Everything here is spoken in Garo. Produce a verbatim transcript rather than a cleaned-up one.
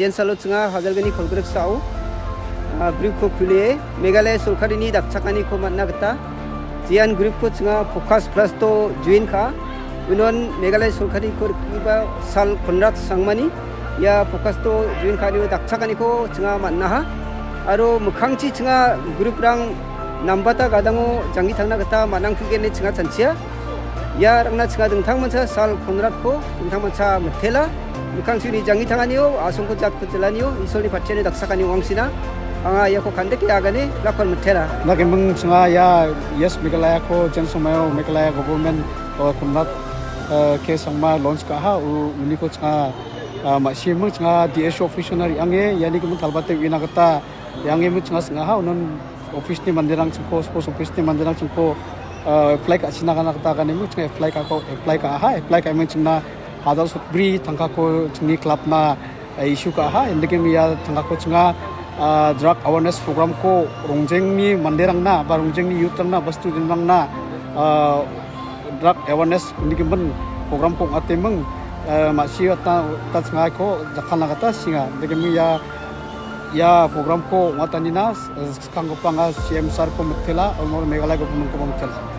Ian salo chinga Hajalgani kolgriksao, ah, group-ko kulie Meghalaya sorkarini dakchakaniko man·na gita ian group-ko chinga Focus Plus-o join ka·a. Unon Meghalaya sorkariko rikgipa Sal Konrad Sangmani ia Focus-o join ka·anio dakchakaniko chinga man·aha. Aro mikkangchi chinga group-rang nambata gadango janggi tangna gita man·angkugen ine chinga chanchia. Iarangna chinga dingtang mancha Sal Konrad-ko dingtang mancha mitela. Mikkangchini janggi tanganio, asongko jatko jelanio, Isolni patiani dakchakani ong·angsina. Anga iako kandeke agane, lakon mitela. Nagiming chinga ia Yes Meghalaya-ko jen somaio Meghalaya government, o, Konrad, eh, K Sangma launch ka·aha, u-, uniko chinga, ah, ma·siming chinga D S O office-ona re·ange, iani gimin talbate uina gita re·ange ming chinga sing·aha, unon office-ni manderang chingko, sports office-ni manderang chingko, ah, apply ka·sina gana gita aganiming chinga apply ka·ako, apply ka·aha, apply ka·eming chingna hajar sotbri tangkako chingni club-na, eh, issue ka·aha, indegim ia tangkako chinga, ah, drug awareness program-ko rongjengni manderangna, ba rongjengni youth-rangna, ba student-rangna, ah, drug awareness indigimin program-ko ong·ateming, eh, ma·sina gita, gita chinga iako jakkalna gita sing·a. Indegim ia, ia program-ko ong·atanina, eh, skanggipa anga C M sir-ko mitela, aro Meghalaya government-koba mitela.